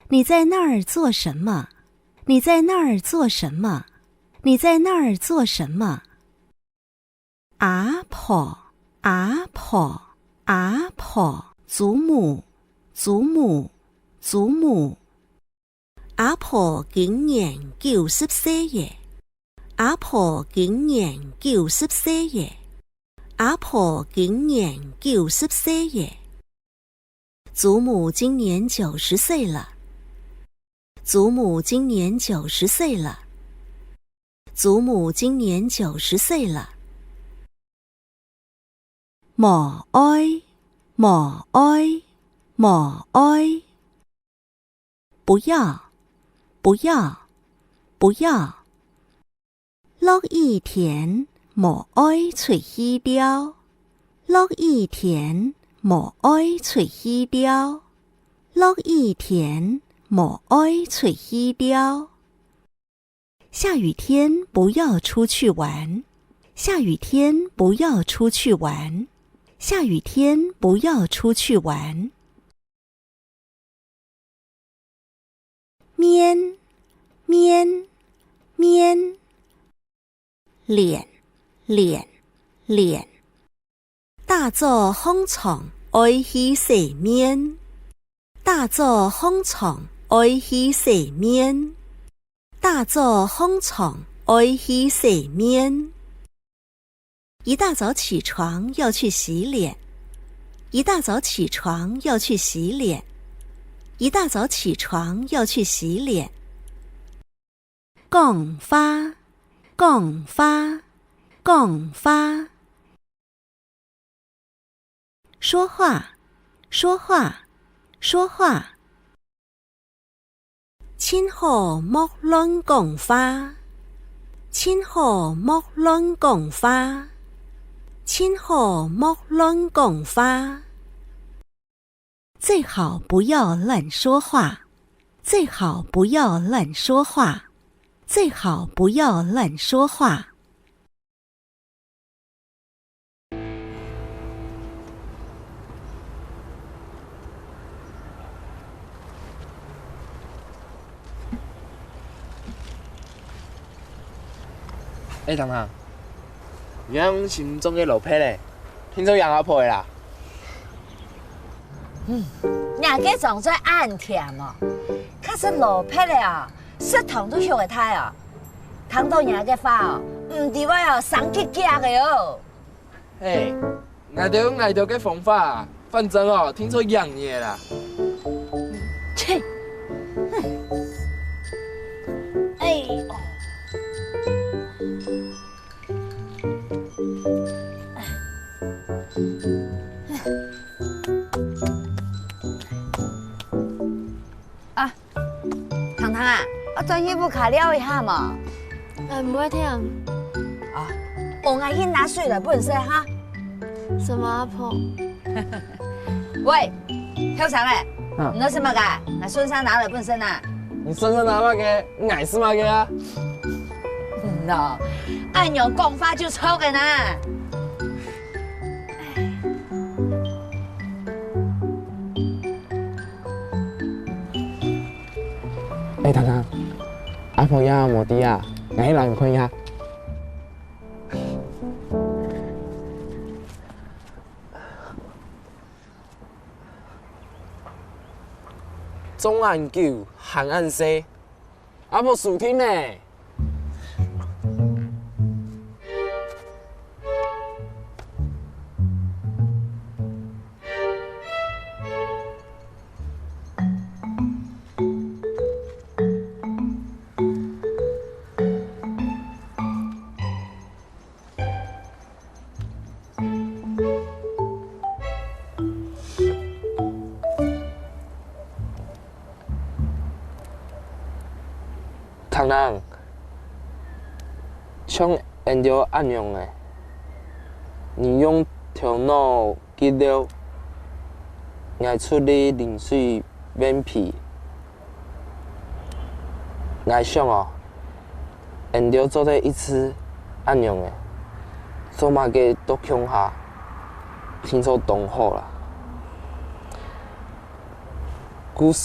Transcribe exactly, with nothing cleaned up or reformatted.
你在那儿做什么？你在那儿做什么？你在那儿做什么？阿婆，阿婆，阿婆。祖母，祖母，祖母。阿婆今年九十歲了。阿婆今年九十歲了。阿婆今年九十歲了。 祖母今年九十岁了。祖母今年九十岁了。祖母今年九十岁了。無愛，無愛，無愛。不要，不要，不要。 落雨天，無愛出去尞。落雨天，無愛出去尞。落雨天，無愛出去尞。下雨天不要出去玩。下雨天不要出去玩。下雨天不要出去玩。 面，面，面。臉，臉，臉。打早䟘床愛去洗面。打早䟘床愛去洗面。打早䟘床愛去洗面。 一大早起床要去洗脸。一大早起床要去洗脸。一大早起床要去洗脸。講話，講話，講話。 說話，說話，說話。盡好莫亂講話。盡好莫亂講話。盡好莫亂講話。最好不要亂說話。最好不要亂說話。最好不要亂說話。 欸，糖糖，你仰心中个蘿蔔咧，聽說贏阿婆个啦？嗯，若个種菜恁甜哦，確實蘿蔔咧啊， 食糖都畜會大哦。聽到若个話哦，毋知會哦生幾隻个哦。嘿，𠊎兜𠊎兜个方法啊，反正哦，定著贏你个啦。切！哼！哎喲！啊， 糖糖啊，愛轉去屋下尞一下無？嗯，毋會忒。啊，無，𠊎去拿水來分你食哈。什麼阿婆？喂，後生仔，啊。你愛食麼个？𠊎順續拿來分你食啊。你順續拿麼个，𠊎食麼个啊？嗯咯，恁樣講話就著个啦。 欸，糖糖，阿婆也無在啊，𠊎去摎你看一下。做恁久，還恁細， 阿婆收定呢。 糖糖，像𠊎兜恁樣仔，你用頭腦計較，𠊎出力淋水換被。𠊎想哦，𠊎兜做得一直恁樣仔，做麼个都共下，定著當好啦。故所